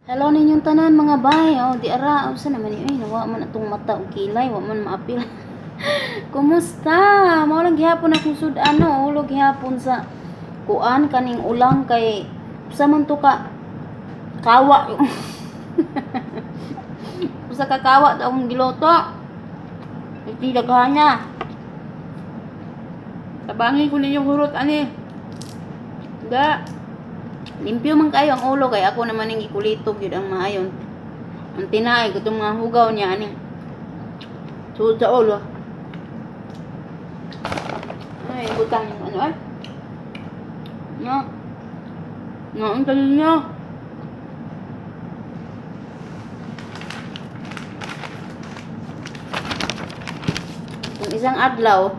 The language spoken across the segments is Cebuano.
Hello ninyong tanan, mga bay. Oh, di ara usa naman ni, ay, nawa man atong mata og kilay, wa man maapil. Kumusta? Mao lang gihapon akong sud-an, no. Hulog gihapon sa kuan kaning ulang kay usa man to ka kawa. Usa ka kawa to akong giluto. Iti daghana. Tabangin ko ninyong hurot ani. Da. Limpyo man kayo ang ulo kay ako naman ning gikulitog gyud ang maayon. Ang tinaay ko itong mga hugaw niya aning suod sa ulo. Ay, butang yung ano ay. No. No, ang tanin niyo. Kung isang adlaw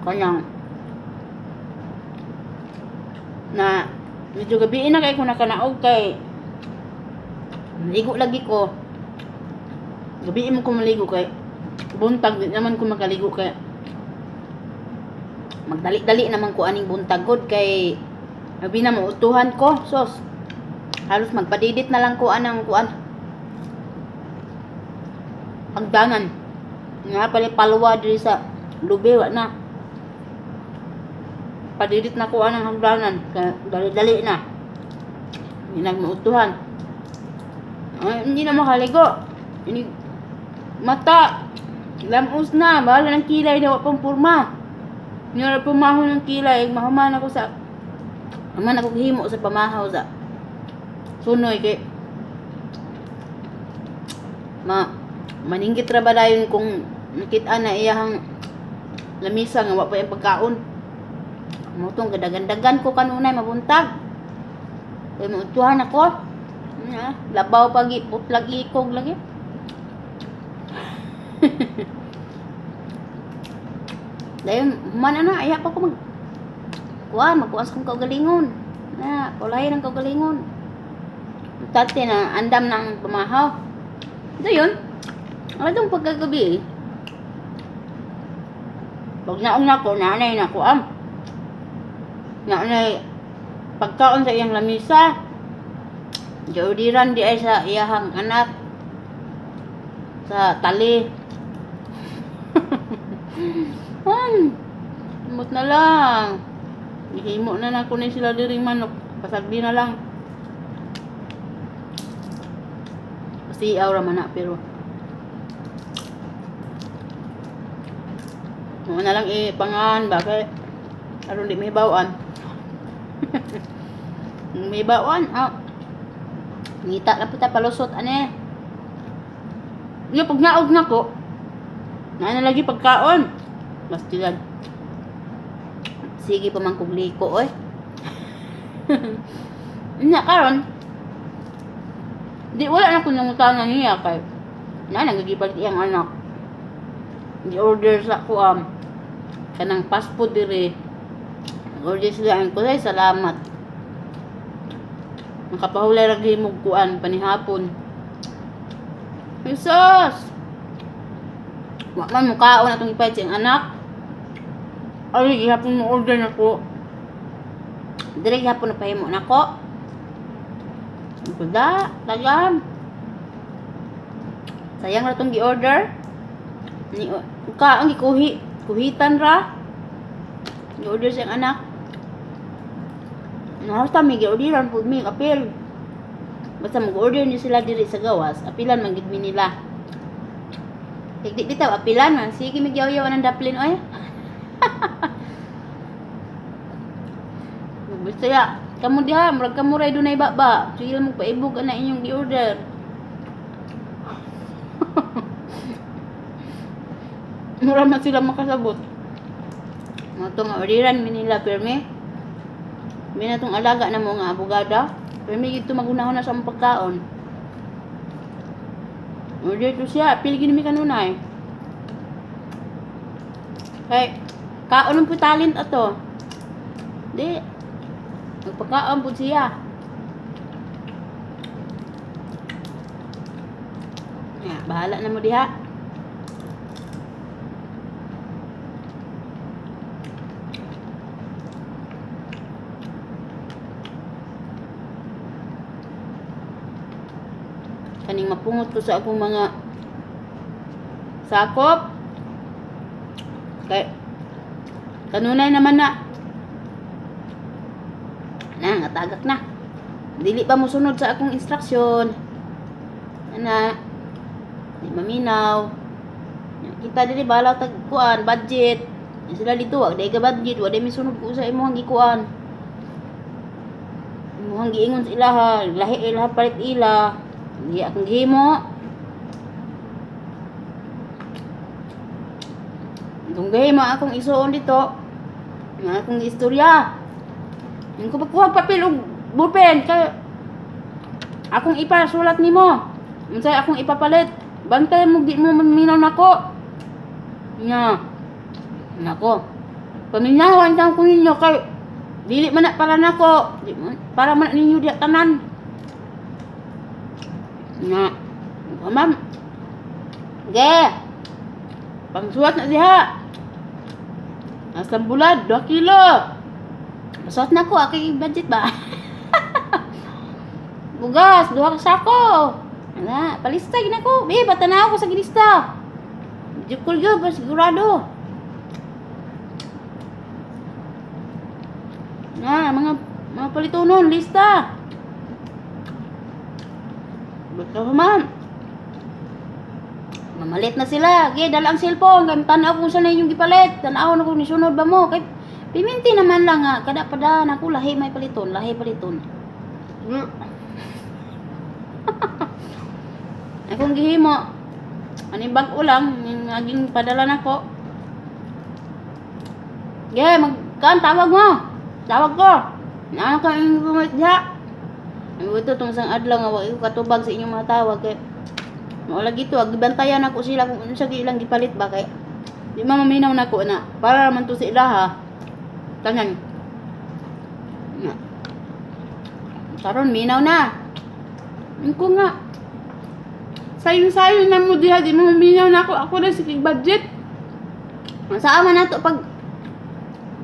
kanang na medyo gabi na kay ko nakanaog kay maligo lagi ko. Gabi mo ko maligo kay buntag di naman ko makaligo kay magdali-dali naman ko aning buntag gud kay abi na mautuhan ko, sos. Halos magpadidit na lang ko anang kuan hagdanan nga pala palwa diri sa lubi, wa na padidit na ko anang hagdanan kay dali-dali na hindi nagmautuhan. Ay, hindi na makaligo ini mata lamos na bahala ng kilay na wa pang purma. Hindi na pumahon ng kilay, mahuman ako sa human ako himo sa pamahaw sa sunoy kay ma maninggit ra ba dayon kung nakita na iyahang lamisa nga wa pa iyang pagkaon. Mo tong gadagandagan ko kanunay mabuntag kay mautuhan ako na labaw pagi putlag ikog lagi. Dayon human ana aya pa ko mag kuan magkuan sa kong kaugalingon na pulahin ang kaugalingon. Tate na andam ng pamahaw. Dayon atong pagkagabi, pag naong nako, nanay na ko am nanay pagkaon sa iyang lamisa. Giordiran di ay sa iyahang anak sa tali. Mut na lang. Gihimo na nako ni sila diring manok. Pasagdi na lang. Pasiaw ra man na pero mo na lang ipangan ba kay aron di mahibaw-an. Mahibaw-an, ah. Ngita na po ta palusot ane. Nya pag naog nako, naa na lagi pagkaon. Bastilan. Sige pa man kog liko oy. Nya karon di wala na ko nangutana niya kay na nagagipalit iyang anak. Di order sa ko kanang fast food dire. Order sila ang ko, "Ay, salamat. Makapahulay ra gihimog kuan panihapon." Jesus! Wa man mukaon atong ipalit sa iyang anak. Ay, gihapon mo order na ko. Dire gihapon na pahimo nako. Kuda, tagam. Sayang ra tong gi-order. Ni ka ang gikuhi, kuhitan ra. Gi-order siyang anak. Nahasta mi gi-orderan pud mi apil. Basta mag-order ni sila diri sa gawas, apilan man gid mi nila. Kay di bitaw apilan man, sige migyaw-yaw ang daplin oy. Bisaya, kamo diha, murag kamo ray dunay baba. Sige lang magpaibog ana inyong gi-order. Mura man sila makasabot. Mo to nga orderan mi nila pirmi. Mi na tong alaga na mo nga abogada. Pirmi gid to magunahon na sa among pagkaon. Order to siya, apil gid mi kanunay. Kay kaon po talent ato. Di magpakaon pud siya. Ya, bahala na mo diha. Kaning mapungot ko sa akong mga sakop. Kay kanunay naman na. Na, nga tagak na. Dili pa mosunod sa akong instruksyon. Ana, di maminaw. Kita dili balaw tag kuan budget. Di sila dito wa day ka budget, wa day misunod ko sa imong gikuan. Imong giingon sa ilaha, lahi ilaha palit ila. Di akong gihimo. Kung gihimo akong isuon dito, nga akong istorya. Yung ko pagkuha papel og ballpen kay akong ipasulat nimo. Unsay akong ipapalit? Bantay mo di mo maminaw nako. Nya. Nako. Paminawan taon ko ninyo kay dili man na para nako, di man para man ninyo diha tanan. Nga. Ma'am. Ge. Pangsuwat na diha. Asang bulad, 2 kilo. Pasuwat na ko, aking budget ba? Bugas, 2 ka sako. Ala, palista gina ko. Be, batanaw ko sa gilista. Jukul yun, ba sigurado. Na, mga palitonon, lista. Basta man. Mamalit na sila. Ge, dala ang cellphone. Kay tanaw kung saan na inyong gipalit. Tanaw na kung nisunod ba mo. Kay piminti naman lang nga. Kada pada na ako, lahi may paliton. Lahi paliton. Akong gihimo. Ani bag ulang, yung naging padala nako. Ge, magkan tawag mo. Tawag ko. Naano ka yung bumalik diha? Ang buto tong isang adlaw nga wa ko katubag sa inyong mga tawag kay mao lagi to, gibantayan ako sila kung unsa gyud ilang gipalit ba kay di man maminaw nako na para man to sa ilaha. Tanan. Na. Karon minaw na. Ko nga. Sayon-sayon na mo diha, di mo maminaw na ako. Ako na sige budget. Saan man nato pag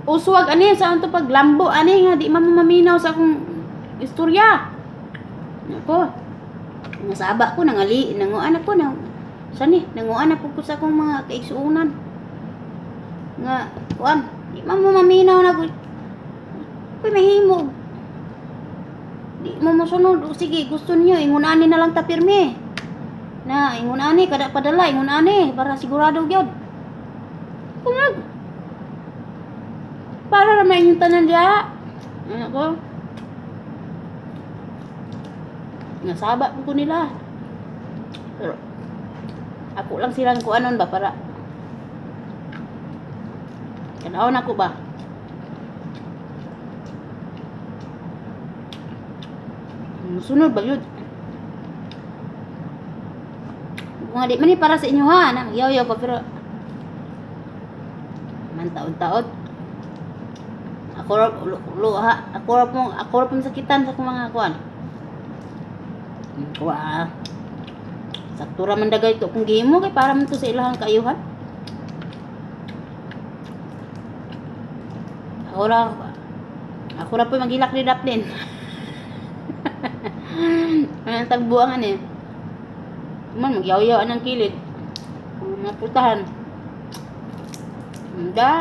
uswag ani, saan to pag lambo ani nga di man mo maminaw sa akong istorya. Nako. Nasaba ko nangali, nanguan ako na sani, nanguan na pud ko sa akong mga kaigsuonan. Nga kuan, di man mo maminaw na ko. Uy, mahimo. Di mo mosunod. O sige, gusto niyo ingon ani na lang ta pirmi. Na ingon ani kada padala ingon ani para sigurado gyud. Kumag. Para ra man inyong tanan diha. Ano ko? Nasaba po ko nila. Pero ako lang silang kuanon ba para Kanaon ako ba? Musunod ba yun? Kung nga di man ni para sa inyo ha, nang yaw-yaw pa pero man taod-taod. Ako ra ulo, ha, ako ra pong sakitan sa akong mga kuan. Kuha. Sakto ra man dagay to kung gihimo kay para man to sa ilahang kaayuhan. Ako ra po maghilak ni Daplin. Ang tagbuangan eh. Man magyaw-yaw anang kilid. Ang mga putahan. Hindi.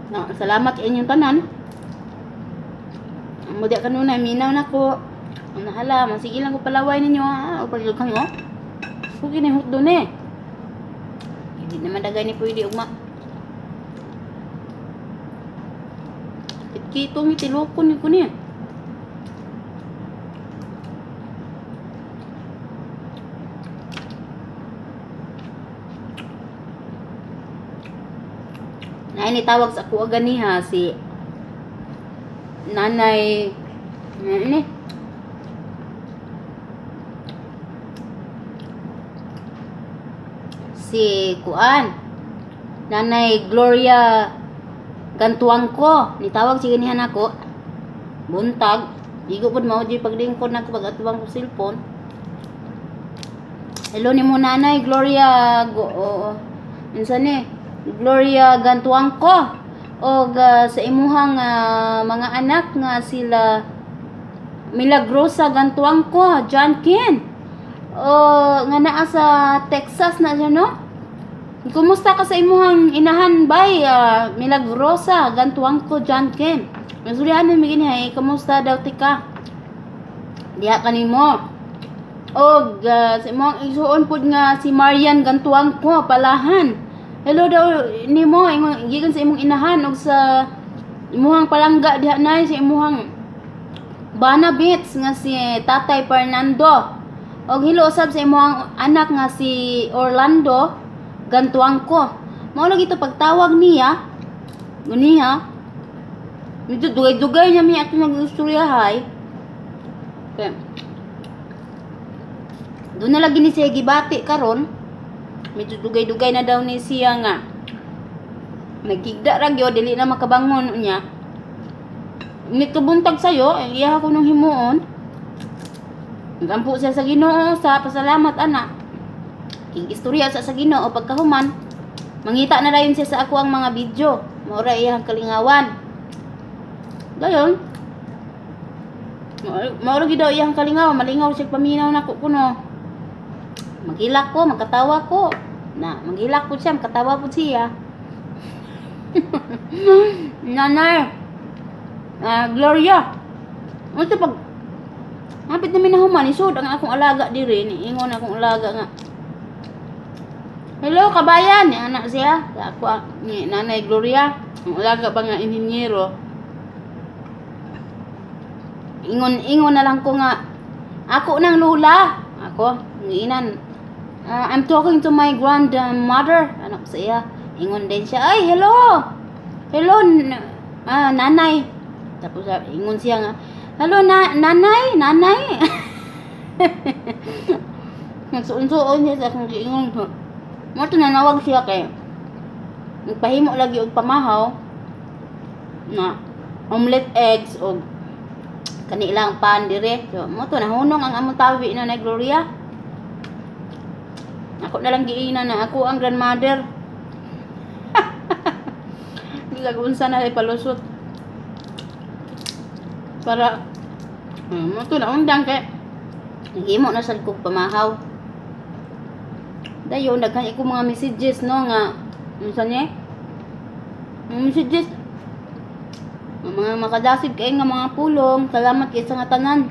Na, salamat sa inyong tanan. Ang mudya kanunay, minaw na ko. Ang nahala, masige lang ko palaway ninyo ha. O pagkakang kayo. Kung kinihot doon eh. Hindi naman dagay ni pwede ugma. Kitkitong itilokon ni ko niya. Nay ni tawag sa ako ganiha si Nanay ni si Kuan Nanay Gloria Gantuangko nitawag si ganihan ako buntag igo pud mao jud paglingkod nako pag atubang ko cellphone. Hello nimo Nanay Gloria go, oo. Unsa ni? Gloria Gantuangco og sa imuhang mga anak nga sila Milagrosa Gantuangco, John Ken. O nga naa sa Texas na siya, no? Kumusta ka sa imuhang inahan bay, Milagrosa Gantuangco, John Ken? Masulihan mi gini, kumusta daw tika? Diha kanimo. Og sa imong igsuon pud nga si Marian Gantuangco Palahan. Hello daw nimo, ingon gikan sa imong inahan og sa imuhang palangga diha nay, sa imuhang Bana Beats nga si Tatay Fernando. Og hello usab sa imuhang anak nga si Orlando Gantuangco. Mao lagi to pagtawag niya. Guniha. Medyo dugay-dugay niya mi ato nag-istorya hay. Okay. Doon na lagi ni siya gibati karon. Medyo dugay-dugay na daw ni siya nga nagigda ra gyud, dili na makabangon niya. Nitubuntag sayo, iya ko nung himuon. Nagampo siya sa Ginoo sa pasalamat ana. King istorya sa Ginoo pagkahuman. Mangita na dayon siya sa ako ang mga video. Mao ra iyang kalingawan. Dayon. Mao ra gyud daw iyang kalingawan, malingaw siya paminaw nako kuno. Maghilak ko, magkatawa ko. Na, maghilak po siya, magkatawa po siya. Nanay, Gloria. Ano pag hapit na minahuman, isod ang akong alaga diri, niingon akong alaga nga. Hello kabayan, ni anak siya. Sa ako ni Nanay Gloria, ang alaga pa nga inhinyero. Ingon-ingon na lang ko nga ako nang lula. Ako, ngiinan. I'm talking to my grandmother. Ano ko sa iya? Ingon din siya, ay, hello. Hello, nanay. Tapos ingon siya nga, hello, na nanay, nanay. Nagsuon-suon siya sa akong giingon. Mo to nanawag siya kay nagpahimo lagi og pamahaw na omelette eggs og kanilang pan dire. So mo to nahunong ang among tawi na na Gloria. Ako na lang giina na ako ang grandmother. Bisag unsa na ipalusot. Para mo to naundang kay naghimo na sad kog pamahaw. Dayon daghan ko mga messages no nga unsa ni? Mga messages mga makadasig kay nga mga pulong, salamat kay sa nga tanan.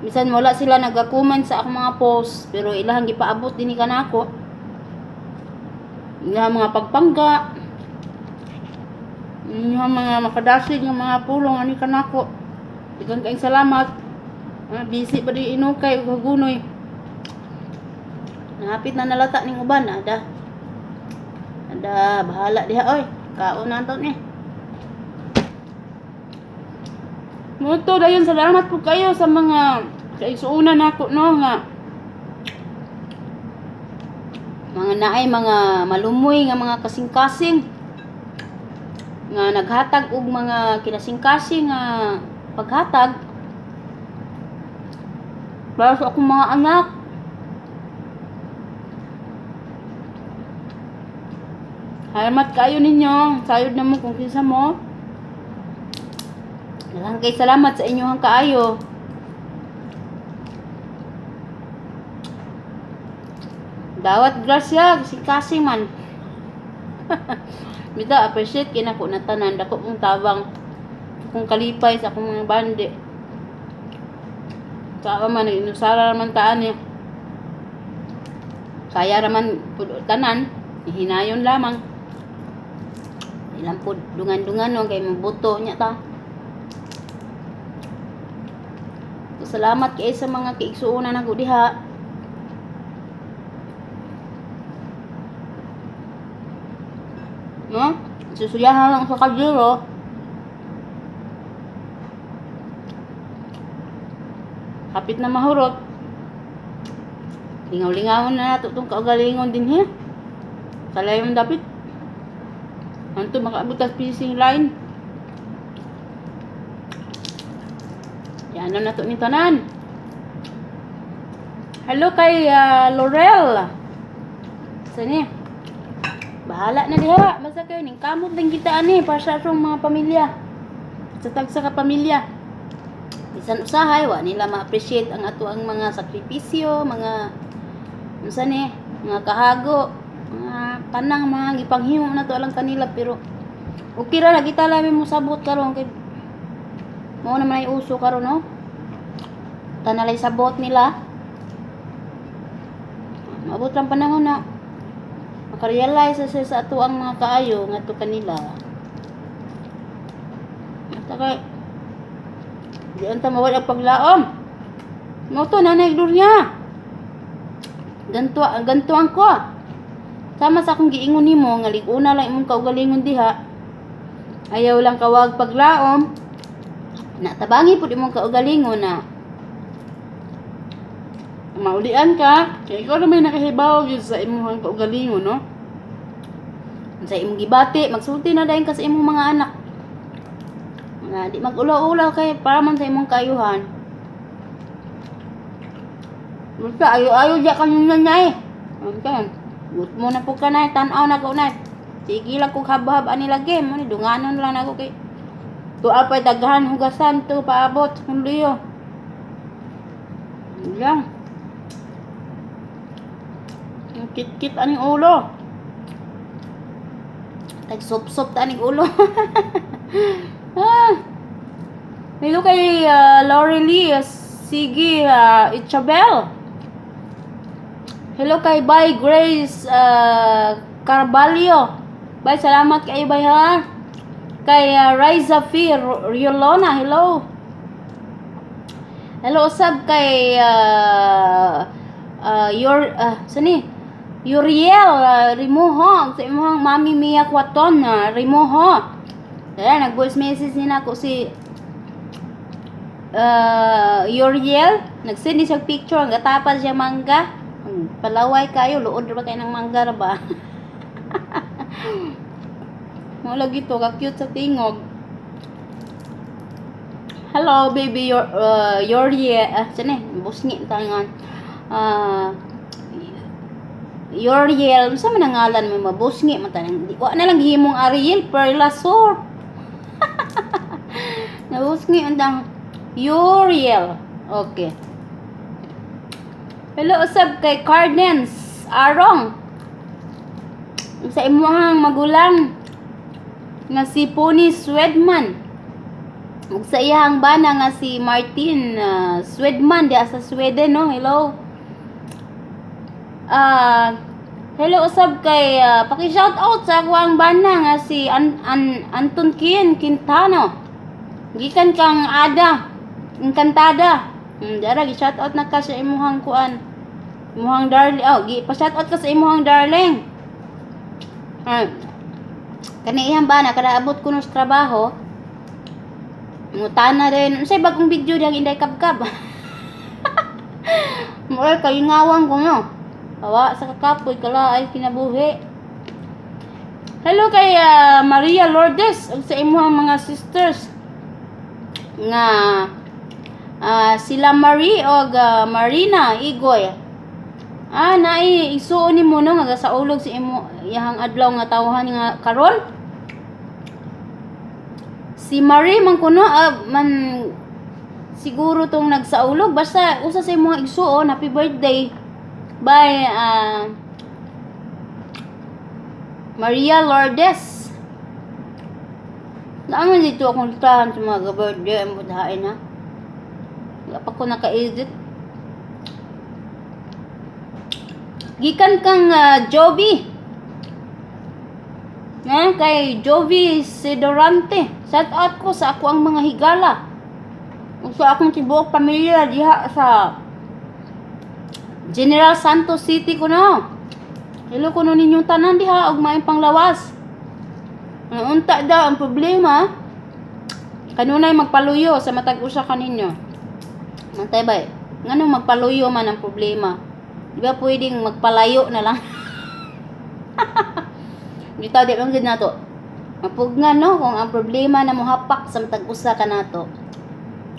Bisan wala sila nag-comment sa akong mga post, pero ilahang gipaabot dinhi kanako. Ilahang mga pagpangga, ilahang mga makadasig nga mga pulong ani kanako. Daghang kaayong salamat. Busy pa di inukay ug hagunoy. Nahapit na nalata ning uban ada. Ada bahala diha oy. Kaon na to ni. Mo to dayon, salamat po kayo sa mga kaigsuonan nako no nga mga naay mga malumoy nga mga kasing-kasing nga naghatag og mga kinasing-kasing nga paghatag para sa akong mga anak. Salamat kayo ninyo. Sayod na mo kung kinsa mo. Daghang kay salamat sa inyong kaayo. Dawat grasya, kasing-kasing man. Bitaw, appreciate kinako na tanan. Dako kong tabang. Kung kalipay sa akong mga bandi. Sa man, inusara man taan eh. Kaya raman pud tanan, hinayon lamang. Ilang pud dungan-dungan no kay mabuto nya ta. So, salamat kay sa mga kaigsuonan nako diha. No? Susuyahan lang sa kaldero. Kapit na mahurot. Lingaw-lingaw na nato itong kaugalingon din he. Kalayon dapit. Anto makaabot tas finishing line. Yan na nato ni tanan. Hello kay Laurel. Sani. Bahala na diha. Basta kayo ning kamot din kita ani para sa atong mga pamilya. Sa tagsa ka pamilya. Bisan usahay wa nila ma-appreciate ang ato ang mga sakripisyo, mga unsa ni, mga kahago, mga tanang mga gipanghimo na to alang kanila, pero okay ra lagi ta lami mo sabot karon kay mao naman ay uso karon, no? Tanalay sabot nila. Maabot lang panahon na makarealize sa sa ato ang mga kaayo ngadto kanila. Basta kay di anta mawala ang paglaom. Mao to, Nanay Gloria. Ganto gantuan ko. Sama sa akong giingon nimo nga lig-una lang imong kaugalingon diha. Ayaw lang kawag paglaom. Natabangi pud imong kaugalingon na Maulian ka, kay ikaw na may nakahibaw gyud sa imong kaugalingon, no? Sa imong gibati, magsulti na dayon ka sa imong mga anak. Na di mag-ulaw-ulaw kay para man sa imong kaayuhan. Basta ayo-ayo diya kanina na eh. Okay. Gut mo na po ka na, tan-aw na ko na. Sige lang kog habhab ani lagi, mo ni dunganon lang ako kay tuwa pa'y daghan hugasan to paabot sa kundiyo. Yun lang. Ang kit-kit aning ulo. Tag-sup-sup ta aning ulo. Ah. Hello kay Lori Lee, sige, Ichabel. Hello kay Bye Grace Carvalho. Bye, salamat kayo, bye ha. Kay Riza F. Riolona, hello. Hello usab kay your sani Uriel Rimuho sa imong Mami Mia Kwaton Rimuho. Kaya nag voice message ni nako si Uriel, nag-send ni siya picture ang gatapan siya mangga. Ang palaway kayo, luod ra ba kayo ng mangga ra ba? Mo lagi to ka cute sa tingog. Hello baby your Uriel, sani busngi tangan. Uriel, unsa man ang ngalan mo, mabusngi man tanang di wa na lang gihimong Ariel Perla Sor. Nabusngi ang Uriel. Okay. Hello usab kay Cardens Arong. Sa imuhang magulang nga si Pony Swedman. Ug sa iyang bana nga si Martin Swedman diha sa Sweden, no. Hello. Hello usab kay paki-shout out sa akong bana nga si Anton Kien Quintano. Gikan kang Ada, Encantada. Dara gi-shout out na ka sa imuhang kuan. Imuhang darling. Oh, gi pa-shout out ka sa imuhang darling. Ah. Kani iyang bana kada abot ko sa trabaho. Ngutana rin, unsay bagong video dihang Inday Kabkab? Moy kalingawang ko, no. Awa sa kakapoy kala ay kinabuhi. Hello kay Maria Lourdes ug sa imuhang mga sisters nga sila Marie og Marina Igoy. Naay isuon nimo, no, nga saulog si imo iyahang adlaw nga tawhan nga karon. Si Marie man kuno man siguro tong nagsaulog, basta usa sa imong igsuon, happy birthday by Maria Lourdes. Naaman dito akong listahan sa mga birthday ang budhain ha. Wala pa ko naka-edit. Gikan kang Joby. Nga kay Jovi Sedorante. Shout out ko sa ako ang mga higala. Ug sa akong tibuok pamilya diha sa General Santos City kuno. Hello kuno ninyong tanan diha ug maayong panglawas. Ang unta daw ang problema kanunay magpaluyo sa matag usa kaninyo. Mantay ba? Nganong magpaluyo man ang problema? Di ba pwedeng magpalayo na lang? Bitaw di man gid nato. Mapugnan, no, kung ang problema na mohapak sa matag usa ka nato.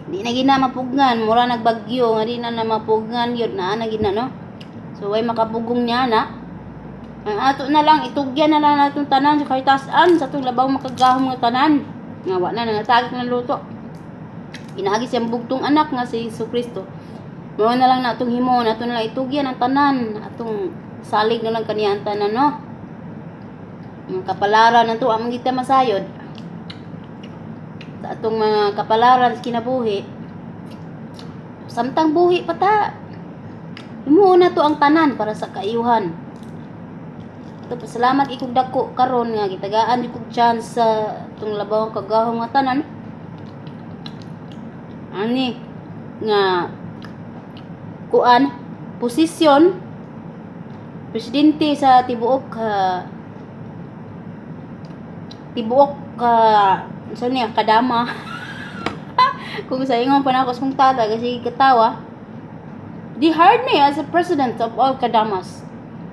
Di na gina mapugnan, mura nagbagyo nga di na na mapugnan yun na na gina, no. So way makapugong niya na. Ang ato na lang, itugyan na lang natong tanan sa kahitasan sa atong labaw makagahom nga tanan. Nga wa na nangatagak ng luto. Pinaagi siyang bugtong anak nga si Hesus Kristo. Mao na lang na atong himon, ato na lang itugyan ang tanan, atong salig na lang kaniya ang tanan, no. Ang kapalaran nato among kita masayod sa atong mga kapalaran sa kinabuhi. Samtang buhi pa ta, himuon na to ang tanan para sa kaayuhan. Ito, pasalamat ikog dako karon nga gitagaan jud kog chance sa itong labaw kagahom nga tanan. Ani nga kuan posisyon presidente sa tibuok tibuok ka unsa niya kadama. Kung sa ingon pa nako sa kong tata kasi katawa. They hired me as a president of all kadamas.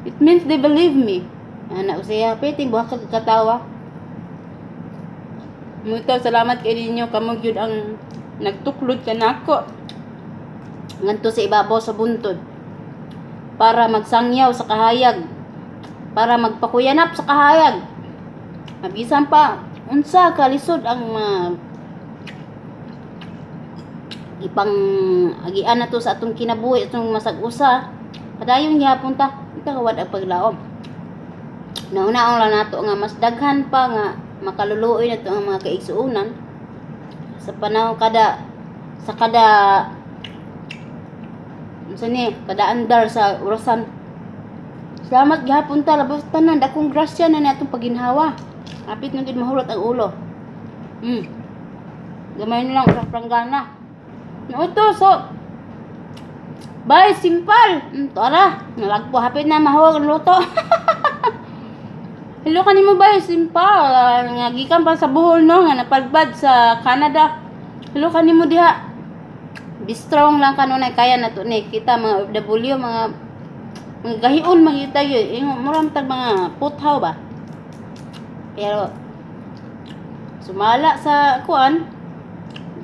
It means they believe me. Ana ko siya, pwede buha ka katawa. Muto, salamat kay ninyo kamo gyud ang nagtuklod kanako ngadto sa ibabaw sa buntod para magsangyaw sa kahayag, para magpakuyanap sa kahayag. Mabisan pa unsa kalisod ang mga ipang agian na to sa atong kinabuhi, atong masag-usa, padayon gihapon ta kita kawad ang paglaom. Naunaon lang nato nga mas daghan pa nga makaluluoy na to ang mga kaigsuonan sa panahon kada sa kada unsa ni kada andar sa orasan. Salamat gihapon ta labos tanan, dakong grasya na ni atong paginhawa. Hapit na gid mahurot ang ulo. Gamay na lang sa pranggana. Nauto so bye simpal. Tara, nalagpo hapit na mahuwag ang luto. Hello kanimo bye simpal. Nga gikan pa sa Bohol, no, nga napalbad sa Canada. Hello kanimo diha. Be strong lang kanunay, kaya na to ni kita mga OFW, mga gahion man kita gyud. Ingon mura man tag mga puthaw ba. Pero sumala sa kuan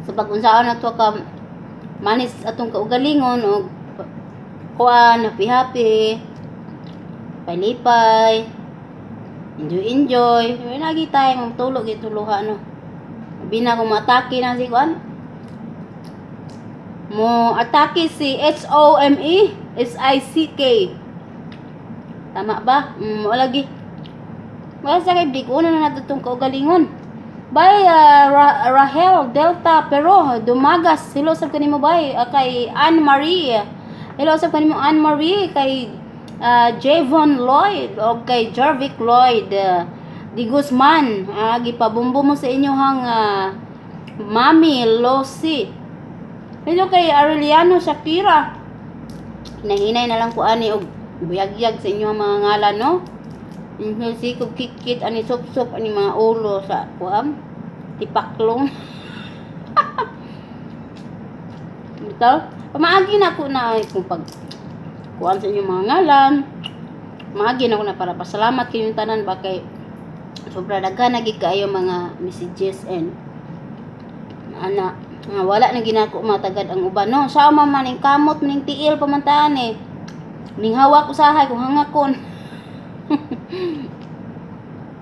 sa pag-unsaon na to ka manis atong kaugalingon og kuan, happy happy, palipay, enjoy enjoy. Pero lagi tayo matulog ituluha, no. Sabi na kung maatake na si kuan, mo atake si Homesick. Tama ba? Mo lagi. Wala sa kay di ko na nato tong kaugalingon. Bye, Rahel Delta pero Dumagas. Hello sab kanimo bye. Kay Anne Marie. Hello sab kanimo Anne Marie, kay Javon Lloyd o kay Jarvik Lloyd Di Guzman. Gipabumbo mo sa inyo hang Mami Losi. Hello kay Aureliano Shakira. Hinahinay na lang ko ani og buyagyag sa inyo ang mga ngalan, no? Sikog kit-kit ani sup-sup ani mga ulo sa kuam tipaklong. Bitaw, pamaagi na ako na kung pag kuan sa inyong mga ngalan. Maagi na ako na para pasalamat kayong tanan ba kay sobra daghan na gid kaayo mga messages and ana nga wala na ginako matagad ang uban, no. Sa man ning kamot ning tiil pamantaan eh. Ning hawak usahay kung hangakon.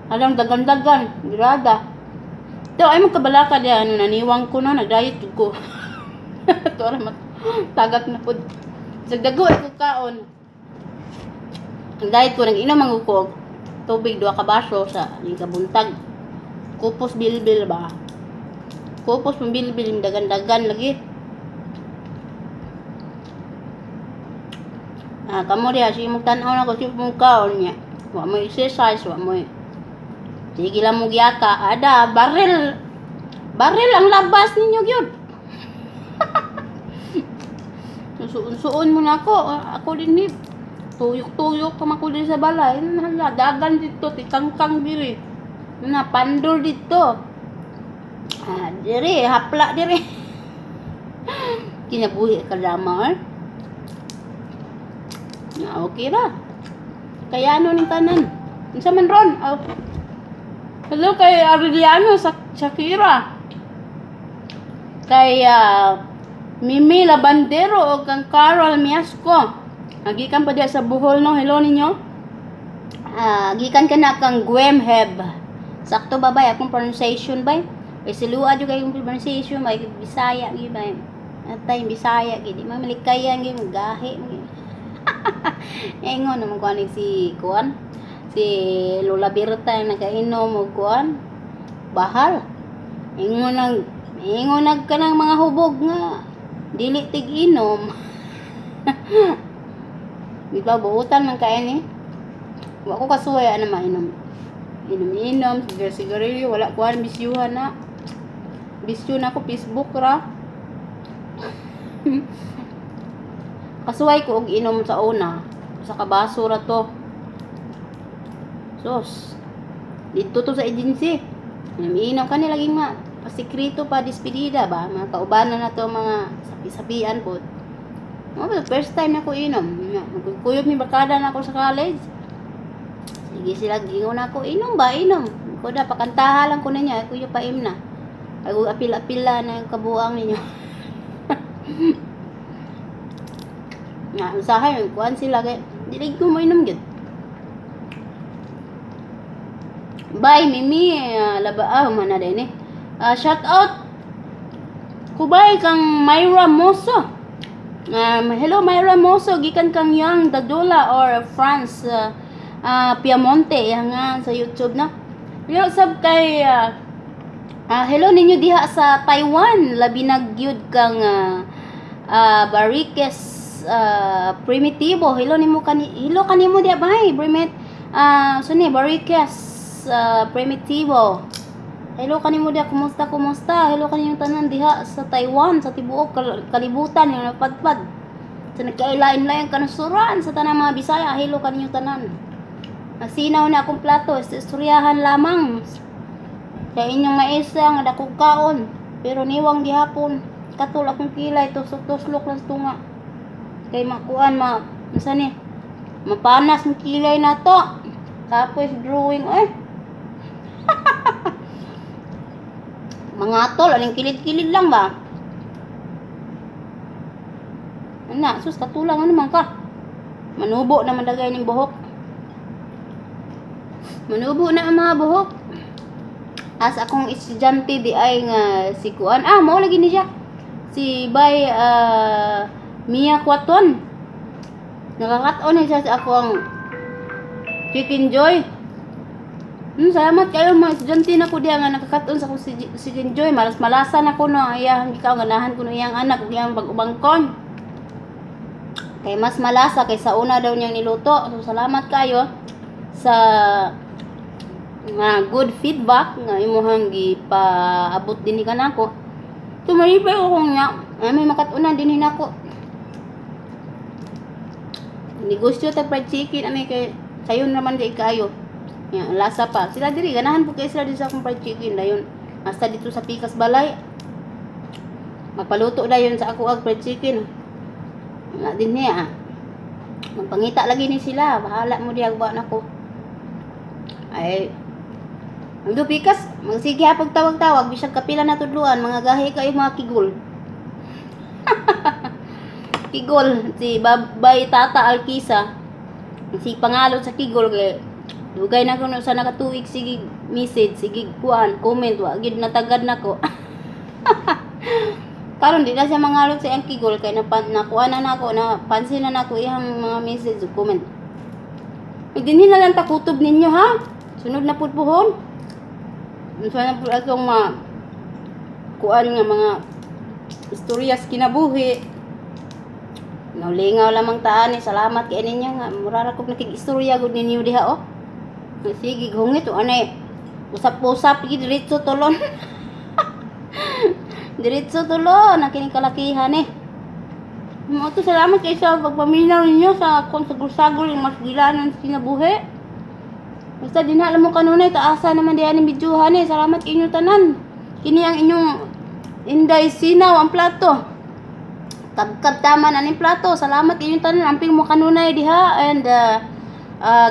Alam dagan-dagan, grada. Ito ay magkabalaka diya ano naniwang ko, no, nagdiet jud ko. Ito ra mat tagak na pud. Sa dago ay ko kaon. Ang diet ko, nag-inom ang ko tubig duha ka baso sa ning kabuntag. Kupos bilbil ba? Kupos pang bilbil dagan-dagan lagi. Kamo diha sige mo tan-aw na ko sige mo kaon niya. Wa mo exercise, wa mo sige lang mo giyaka, ada baril. Baril ang labas ninyo gyud. Suun-suun mo na ako. Ako din ni tuyok-tuyok pa ko din sa balay. Hala, dagan dito, tikangkang diri. Na pandol dito. Diri, hapla diri. Kinabuhi ka drama, eh. Na okay ra. Kaya ano ning tanan? Unsa man ron? Oh. Hello kay Aureliano sa Shakira. Kay Mimi Labandero o kang Carol Miasco. Nagikan pa diya sa Bohol, no. Hello ninyo. Gikan ka na kang Gwemheb. Sakto ba bay akong pronunciation bay? Kay silua jud kay akong pronunciation bay, Bisaya gyud bay. Atay Bisaya gyud, di man malikayan gyud gahi. Ingon naman ko ani si kuan. Si Lola Berta yung nakainom og kuan. Bahal. Ingon nag kanang mga hubog nga dili tig inom. Bitaw buutan man kay ni. Wa ko kasuway ana mainom. Inom-inom, sigarilyo, wala ko an bisyuhan na. Bisyo na ko Facebook ra. Kasuway ko og inom sa una. Sa kabaso ra to. Sus. Dito to sa agency. Inom kani laging ma pasikreto pa despedida ba, mga kaubanan na to, mga sapi-sapian po. Oh, first time na ko inom. Kuyog mi barkada na ako sa college. Sige sila gingon ako, "Inom ba, inom." Ko da pakantaha lang ko ninyo, ay kuyo paim na. Ay apil-apila na yung kabuang ninyo. Nga usahay kuan sila kay dili ko mo inom gyud. Bye Mimi, laba man na din eh. Shout out kubay kang Myra Moso. Hello Myra Moso, gikan kang Young Dadula or France Piamonte yang nga sa YouTube na. Hello sab kay hello ninyo diha sa Taiwan, labi na gyud kang Barriques Primitivo. Hello nimo kani, hello kanimo diha bay, Primit suni Barriques Primitivo. Hello kanimo diha, kumusta, kumusta? Hello kanimo tanan diha sa Taiwan, sa tibuok kalibutan yung napadpad. Sa nagkailain-lain kanasuran sa tanang mga Bisaya, hello kaninyo tanan. Nasinaw na akong plato, istoryahan lamang. Sa inyong maisa nga dakog kaon, pero niwang gihapon. Katol akong kilay, tusok-tuslok lang sa tunga. Kay makuan ma, unsa ni? Mapanas ang kilay na to. Tapos drawing eh. Mga tol, aling kilid-kilid lang ba? Ana, sus, katulang ano man ka. Manubo naman dagay ning buhok. Manubo na ang mga buhok. As akong estudyante di ay nga si Kuan. Ah, mao lagi ni siya. Si Bay Mia Quaton. Nakakataon ni siya sa ako ang Chicken Joy. Salamat kayo mga estudyante na ko diha nga nakakaton sa akong si Chicken Joy. Malas-malasan ako no. Iyang ikaw ganahan ko no iyang anak ug iyang bag-ubangkon. Kay mas malasa kaysa una daw niyang niluto. So salamat kayo sa nga good feedback nga imuhang gipaabot dinhi kanako. Tumalipay ko kung nga ay may makatunan dinhi nako. Negosyo ta fried chicken ani kay sayon naman di kaayo. Ya, lasa pa. Sila diri ganahan po kay sila diri sa akong fried chicken dayon. Hasta dito sa Pikas Balay. Magpaluto dayon sa ako ang fried chicken. Nga din niya. Ah. Magpangita lagi ni sila. Bahala mo diha ba nako. Ay ang pikas, magsige ha pagtawag-tawag, bisag kapila na tudluan, mga gahi kayo mga kigol. Kigol, si Babay Tata Alkisa. Si pangalot sa kigol kay dugay na kuno sa nakatuig, sige message, sige kuan, comment, wa gid natagad nako. Karon di na siya mangalot sa iyang kigol kay nakuha na nako, na pansin na nako iyang mga message ug comment. Ay, dinhi na lang takutob ninyo ha. Sunod na pud puhon. Unsa na pud atong mga kuan nga mga istorya sa kinabuhi. Lingaw lamang taan eh. Salamat kay ninyo nga mura ra kog nakig-istorya gud ninyo diha oh. Sige hungit o anay. Usap-usap gid diretso tulon. Diretso tulon ang kining kalakihan eh. Mo to, salamat kay sa pagpaminaw ninyo sa akong sagol-sagol yung mas gilanon sa kinabuhi. Basta din alam mo kanunay taasa naman diha ni videohan eh. Salamat kay inyo tanan. Kini ang inyong Inday Sinaw ang plato. Kabkab tama na ning plato. Salamat inyong tanan. Amping mo kanunay diha and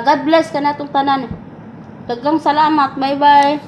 God bless kanatong tanan. Daghang salamat. Bye bye.